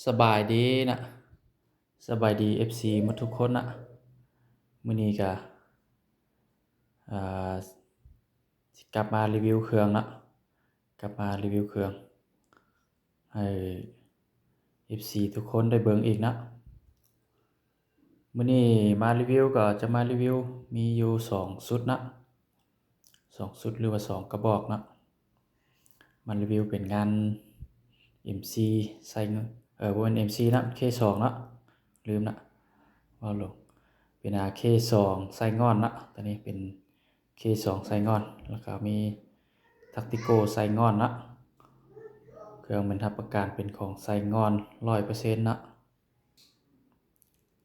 ສະບາຍດີນະ ສະບາຍດີ ເອັຟຊີ ໝົດທຸກຄົນນະ. ມື້ນີ້ກະ ອ່າ ຊິກັບມາຣີວິວເຄື່ອງເນາະ, ກັບມາຣີວິວເຄື່ອງໃຫ້ ເອັຟຊີ ທຸກຄົນໄດ້ເບິ່ງອີກເນາະ. ມື້ນີ້ມາຣີວິວ ກໍຈະມາຣີວິວ ມີຢູ່ສອງຊຸດເນາະ, ສອງຊຸດ ຫຼືວ່າສອງກະບອກເນາະ. ມາຣີວິວເປັນງານ ເອັມຊີ ໃສ່ ເອີ ບໍ່ແມ່ນ ເອັມຊີ ເນາະ, ເຄສອງເນາະ, ລືມເນາະ ເວົ້າຫຼົງ. ເປັນ ອ່າ ເຄສອງ ໄສ້ງ່ອນເນາະ, ຕົວນີ້ເປັນ ເຄສອງ ໄສ້ງ່ອນ, ແລ້ວກໍມີ Tactico ໄສ້ງ່ອນເນາະ. ເຄື່ອງແມ່ນຮັບປະກັນເປັນຂອງໄສ້ງ່ອນຮ້ອຍເປີເຊັນເນາະ.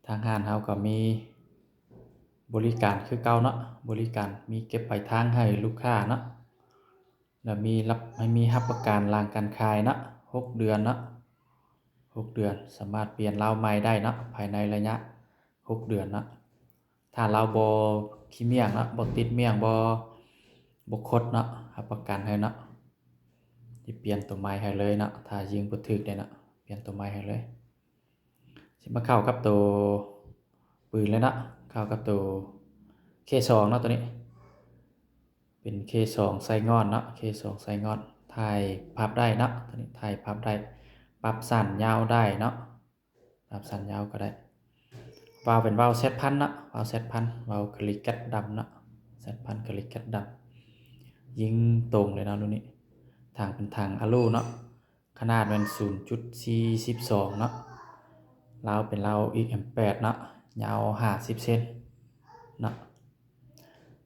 ທາງຮ້ານເຮົາກໍມີບໍລິການຄືເກົ່າເນາະ, ບໍລິການມີເກັບປາຍທາງໃຫ້ລູກຄ້າເນາະ, ແລ້ວມີຮັບ ໃຫ້ມີຮັບປະກັນຫຼັງການຂາຍເນາະ ຫົກເດືອນເນາະ, ຫົກເດືອນ ສາມາດປ່ຽນເລົາໃໝ່ໄດ້ເນາະ ພາຍໃນໄລຍະຫົກເດືອນເນາະ. ຖ້າເລົາບໍ່ຂີ້ໝ້ຽງເນາະ, ບໍ່ຕິດໝ້ຽງ, ບໍ່ ບໍ່ຄົດເນາະ, ຮັບປະກັນໃຫ້ເນາະ, ຊິປ່ຽນໂຕໃໝ່ໃຫ້ເລີຍເນາະ. ຖ້າຍິງບໍ່ຖືກເດ້ເນາະ, ປ່ຽນໂຕໃໝ່ໃຫ້ເລີຍ. ຊິມາເຂົ້າກັບໂຕປືນເລີຍເນາະ, ເຂົ້າກັບໂຕເຄສອງເນາະ. ໂຕນີ້ເປັນເຄສອງ ໄສ້ງ່ອນເນາະ, ເຄສອງ ໄສ້ງ່ອນ. ຖ່າຍພັບໄດ້ເນາະ, ໂຕນີ້ຖ່າຍພັບໄດ້, ປັບສັ້ນຍາວໄດ້ເນາະ, ປັບສັ້ນຍາວກໍໄດ້. ວາວເປັນວາວ ແຊັດພັນເນາະ, ວາວ ແຊັດພັນ, ວາວຄາລິແກັດດຳເນາະ, ແຊັດພັນຄາລິແກັດດຳ. ຍິງຕົງເລີຍເນາະ ລຸ້ນນີ້. ຖັງເປັນຖັງອາລູເນາະ, ຂະໜາດແມ່ນສູນຈຸດສີ່ສິບສອງເນາະ, ເລົາເປັນເລົາ ອີກເອັມແປດເນາະ, ຍາວຫ້າສິບເຊັນເນາະ.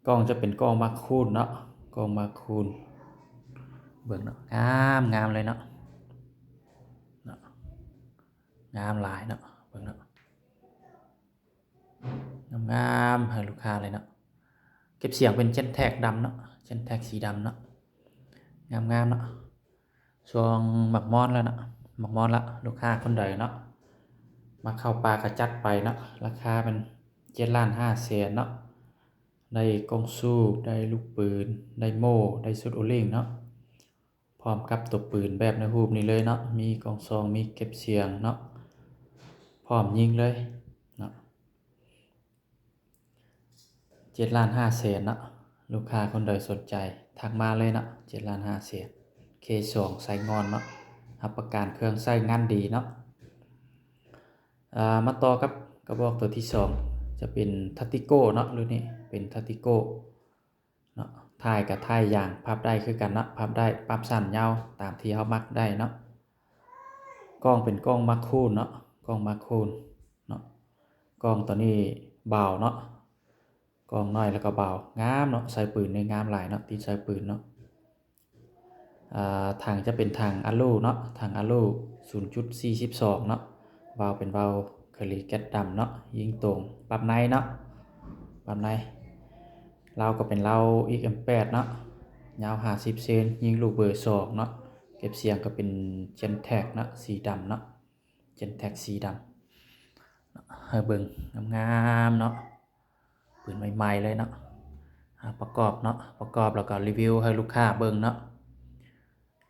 ກ້ອງຈະເປັນກ້ອງມາກຄູນເນາະ, ກ້ອງມາກຄູນ. ເບິ່ງເນາະ, ງາມ ງາມເລີຍເນາະ, ເນາະ, ງາມຫຼາຍເນາະ. ເບິ່ງເນາະ, ງາມໆ ໃຫ້ລູກຄ້າເລີຍເນາະ. ເກັບສຽງເປັນ Gentex ດຳເນາະ, Gentex ສີດຳເນາະ, ງາມໆເນາະ. ຊ່ວງໝາກມອນແລ້ວເນາະ, ໝາກມອນລະ, ລູກຄ້າຄົນໃດເນາະ ມັກເຂົ້າປ່າກໍຈັດໄປເນາະ. ລາຄາແມ່ນເຈັດລ້ານຫ້າແສນເນາະ, ໄດ້ກ້ອງສູບ, ໄດ້ລູກປືນ, ໄດ້ໂມ່, ໄດ້ຊຸດໂອລິງເນາະ. ພ້ອມກັບຕົວປືນແບບໃນຮູບນີ້ເລີຍເນາະ, ມີກ້ອງສ່ອງ, ມີເກັບສຽງເນາະ, ພ້ອມຍິງເລີຍເນາະ. ເຈັດລ້ານຫ້າແສນເນາະ, ລູກຄ້າຄົນໃດສົນໃຈທັກມາເລີຍເນາະ, ເຈັດລ້ານຫ້າແສນ. ເຄສອງ ໄສ້ງ່ອນເນາະ, ຮັບປະກັນເຄື່ອງໃຊ້ງານດີເນາະ. ອ່າ ມາຕໍ່ກັບກະບອກຕົວທີສອງ ຈະເປັນ Tactico ເນາະ, ລຸ້ນນີ້ເປັນ Tactico ເນາະ. ຖ່າຍກະຖ່າຍຢ່າງ ພັບໄດ້ຄືກັນເນາະ, ພັບໄດ້ ປັບສັ້ນຍາວຕາມທີ່ເຮົາມັກໄດ້ເນາະ. ກ້ອງເປັນກ້ອງມາກຄູນເນາະ, ກ້ອງມາກຄູນເນາະ. ກ້ອງຕົວນີ້ເບົາເນາະ, ກ້ອງນ້ອຍແລ້ວກໍເບົາ, ງາມເນາະ. ໄຊປືນນີ້ງາມຫຼາຍເນາະ, ຕິດໄຊປືນເນາະ. ອ່າ ຖັງຈະເປັນຖັງອາລູເນາະ, ຖັງອາລູ ສູນຈຸດສີ່ສິບສອງເນາະ. ວາວເປັນວາວຄາລີແກັດດຳເນາະ, ຍິງຕົງ ປັບໃນເນາະ, ປັບໃນ. ເລົາກໍເປັນເລົາ ອີກເອັມແປດເນາະ, ຍາວຫ້າສິບເຊັນ, ຍິງລູກເບີສອງເນາະ. ເກັບສຽງກໍເປັນ Gentex ເນາະ, ສີດຳເນາະ, Gentex ສີດຳ. ໃຫ້ເບິ່ງງາມໆເນາະ, ປືນໃໝ່ໆເລີຍເນາະ. ອ່າ ປະກອບເນາະ, ປະກອບແລ້ວກໍຣີວິວໃຫ້ລູກຄ້າເບິ່ງເນາະ,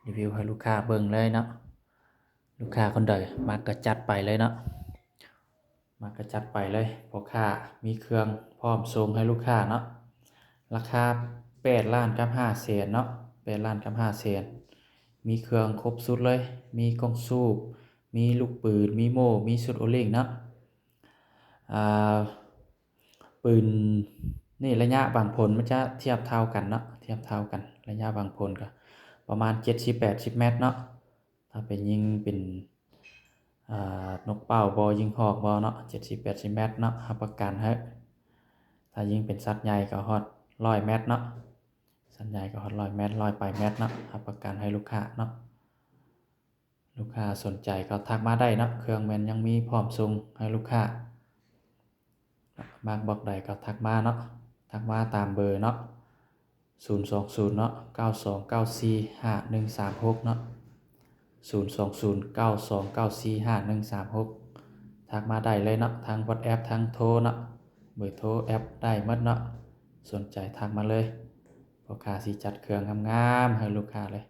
ຣີວິວໃຫ້ລູກຄ້າເບິ່ງເລີຍເນາະ. ລູກຄ້າຄົນໃດມັກກໍຈັດໄປເລີຍເນາະ, ມັກກໍຈັດໄປເລີຍ. ພໍ່ຄ້າມີເຄື່ອງພ້ອມສົ່ງໃຫ້ລູກຄ້າເນາະ. ລາຄາແປດລ້ານກັບຫ້າແສນເນາະ, ແປດລ້ານກັບຫ້າແສນ. ມີເຄື່ອງຄົບຊຸດເລີຍ, ມີກ້ອງສູບ, ມີລູກປືນ, ມີໂມ່, ມີຊຸດໂອລິງເນາະ. ອ່າ ປືນນີ້ໄລຍະຫວ່າງຜົນມັນຈະທຽບເທົ່າກັນເນາະ, ທຽບເທົ່າກັນ. ໄລຍະຫວ່າງຜົນກໍປະມານເຈັດສິບແປດສິບແມັດເນາະ. ຖ້າໄປຍິງເປັນ ອ່າ ນົກເປົ້າບໍ ຍິງຮອກບໍເນາະ, ເຈັດສິບແປດສິບແມັດເນາະ, ຮັບປະກັນໃຫ້. ຖ້າຍິງເປັນສັດໃຫຍ່ກໍຮອດຮ້ອຍແມັດເນາະ, ສັດໃຫຍ່ກໍຮອດຮ້ອຍແມັດ, ຮ້ອຍປາຍແມັດເນາະ, ຮັບປະກັນໃຫ້ລູກຄ້າເນາະ. ລູກຄ້າສົນໃຈກໍທັກມາໄດ້ເນາະ, ເຄື່ອງແມ່ນຍັງມີພ້ອມສົ່ງໃຫ້ລູກຄ້າ. ມັກບອກໃດກໍທັກມາເນາະ, ທັກມາຕາມເບີເນາະ, ສູນສອງສູນເນາະ ເກົ້າສອງເກົ້າສີ່ຫ້າໜຶ່ງສາມຫົກເນາະ, ສູນສອງສູນເກົ້າສອງເກົ້າສີ່ຫ້າໜຶ່ງສາມຫົກ. ທັກມາໄດ້ເລີຍເນາະ, ທັງ WhatsApp ທັງໂທເນາະ, ເບີໂທ ແອັບ ໄດ້ໝົດເນາະ. ສົນໃຈທັກມາເລີຍ, ພໍ່ຄ້າຊິຈັດເຄື່ອງງາມໆໃຫ້ລູກຄ້າເລີຍ.